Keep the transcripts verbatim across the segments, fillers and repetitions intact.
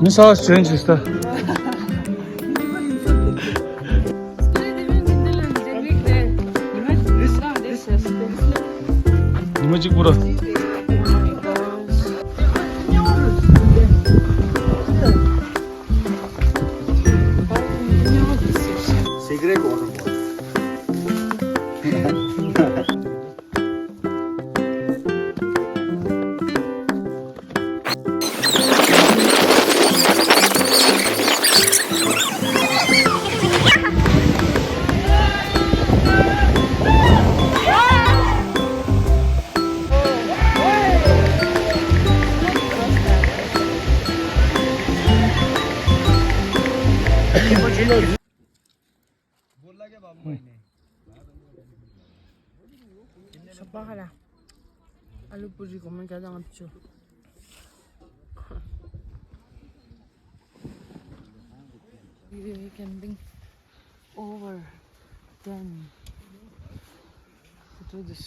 མི་ས་ཞོན་ཅིག་ས། ཉི་མ་གཅིག་པུ་ར། Cigarette order. ཤ་པ་ཧ་ལ། ཨ་ལུ་པུ་རི་གོ་མ་རྒྱ་དང་ཨ་ཕྱུ། We can bring over ten to do this.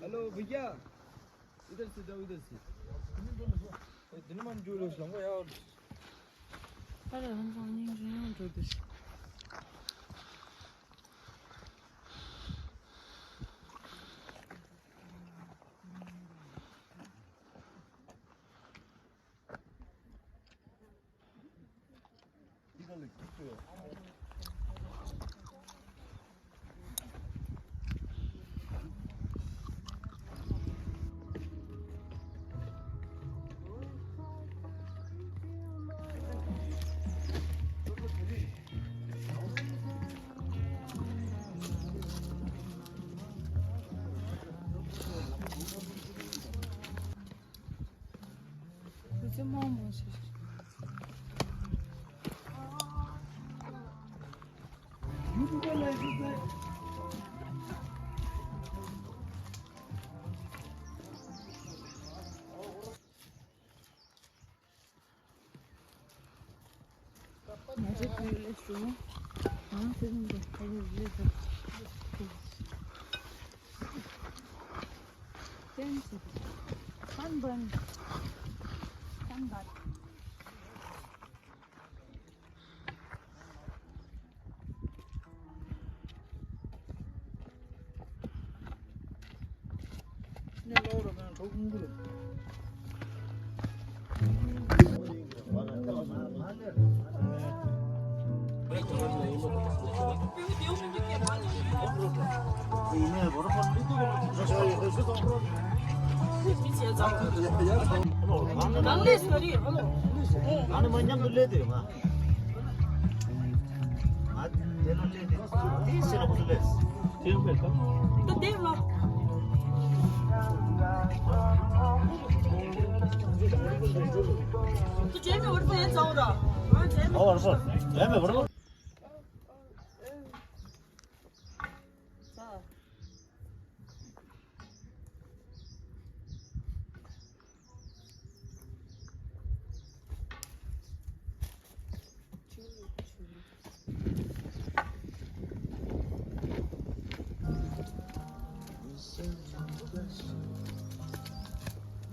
Hello भैया, इधर से जाओ, इधर से। ए, दिन में जो लोग लंबा यार। अरे, हम तो नहीं, नहीं, नहीं, नहीं।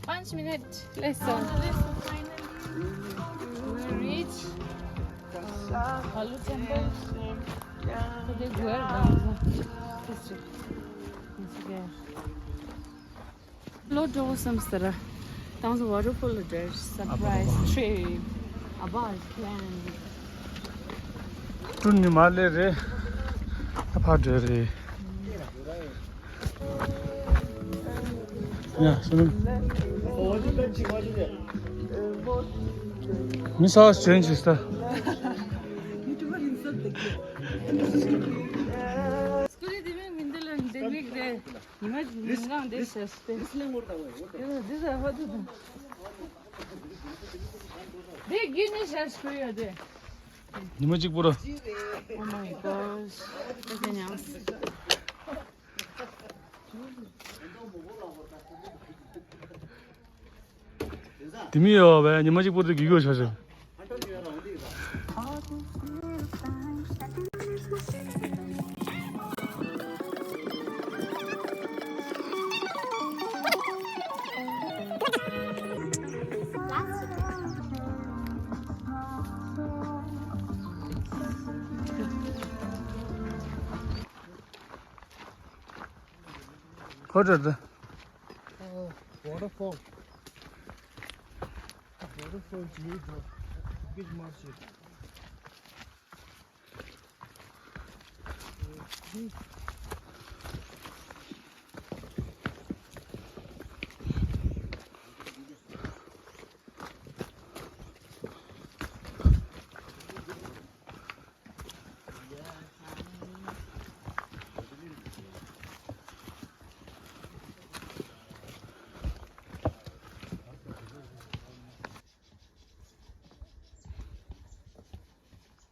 Five minutes. Let's go. We reach Palu temple. So they go down the history. It's there. Lot of some star. Tang's waterfall there. Surprise trip. About plan. ཀྲུང་ཉི་མ་ལེ་རེད། ད་ཕར་འགྲོ་རེད། ཡ་སོ་ནམ། མི་ས་ཞོན་ཅིག་ས། སྐུ་རེ་དེ་མིན་མི་འདི་ལ་འདི་མིག་རེད། ཉི་མ་ཉིན་གང་འདི་ཤར་སྟེ། འདི་ས་ཧོ་དུ་དང་། འདི་རྒྱུ་ནི་ཤར་སྐུ་ཡོད་དེ། ཉི་མ་གཅིག་པུ་ར། Oh my gosh. ད་ག་ཉམས། དེ་མི་ཡོད་པས་ཉི་མ་གཅིག་པུ་ར་དེ་གི་གོ་ཤར་ཤར། All these new things that they make me see. What is the? Oh, waterfall. Waterfall, Jimmy, bro. Big mercy.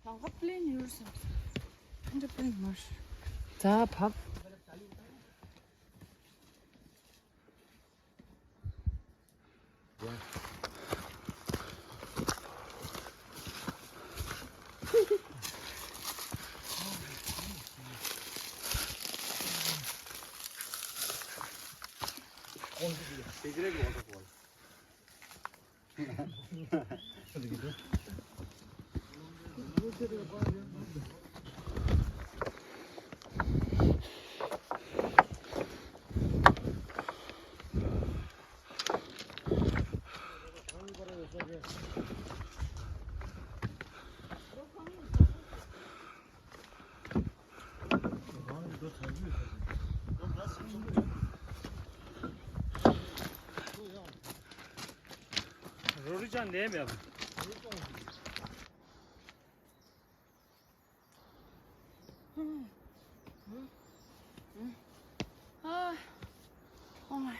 རང་ཁ་པླེན་ཡོད་སམ། ཁ་འདྲ་པླེན་མར། ད་བབ། རོ་རི་ཅང་ནས་མེད། ཨ། Oh my.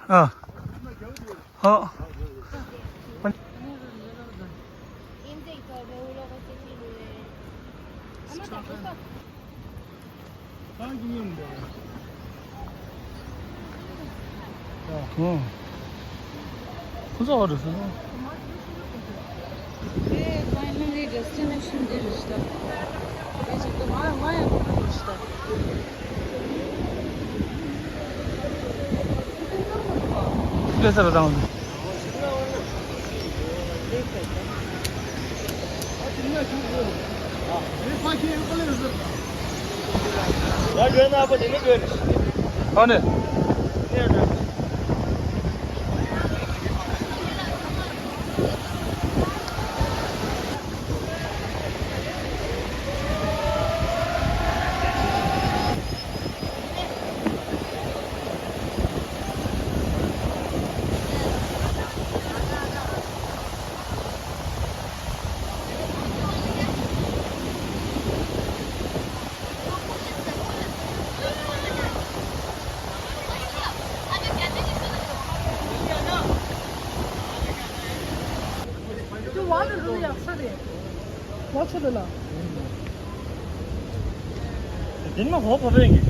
ཨ། ཧོ། ཨོ། ཁོ་ཚོ་ཨོ་རེད་ཟེར། དེ་finally destination འདི་རེད་ཤག་དེ་ཅིག་ཏུ་ང་ང་ཡང་ཁོ་རེད་ཤག་སྐད་ཆ་ར་དང་། ཨ་ནི། དེ་ནི་ཧོ་བོ་བེང་གི།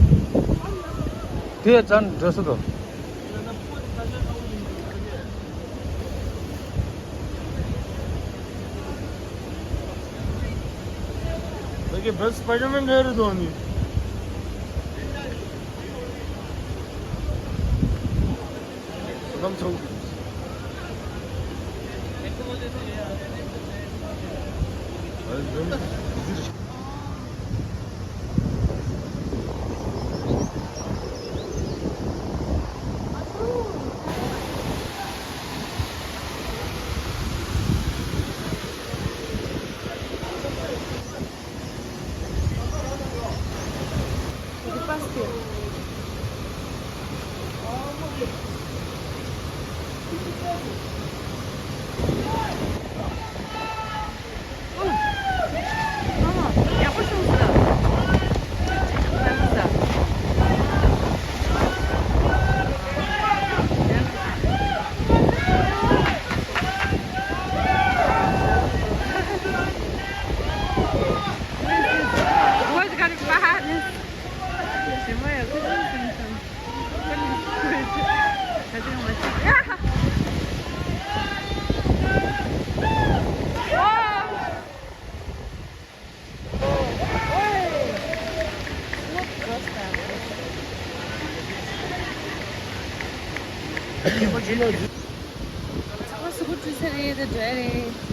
དེ་ཅང་འདྲ་སུ་དོ། ད་གི་བེ་སི་པའི་ཌར་མེན་རེད་དོ་ནི། སུ་དམ་ཚོགས། ཚང་མ་གཟུགས་པོ་བཀྲུས་ཚར་རེད། ད་འགྲོ་ཡ་རེད།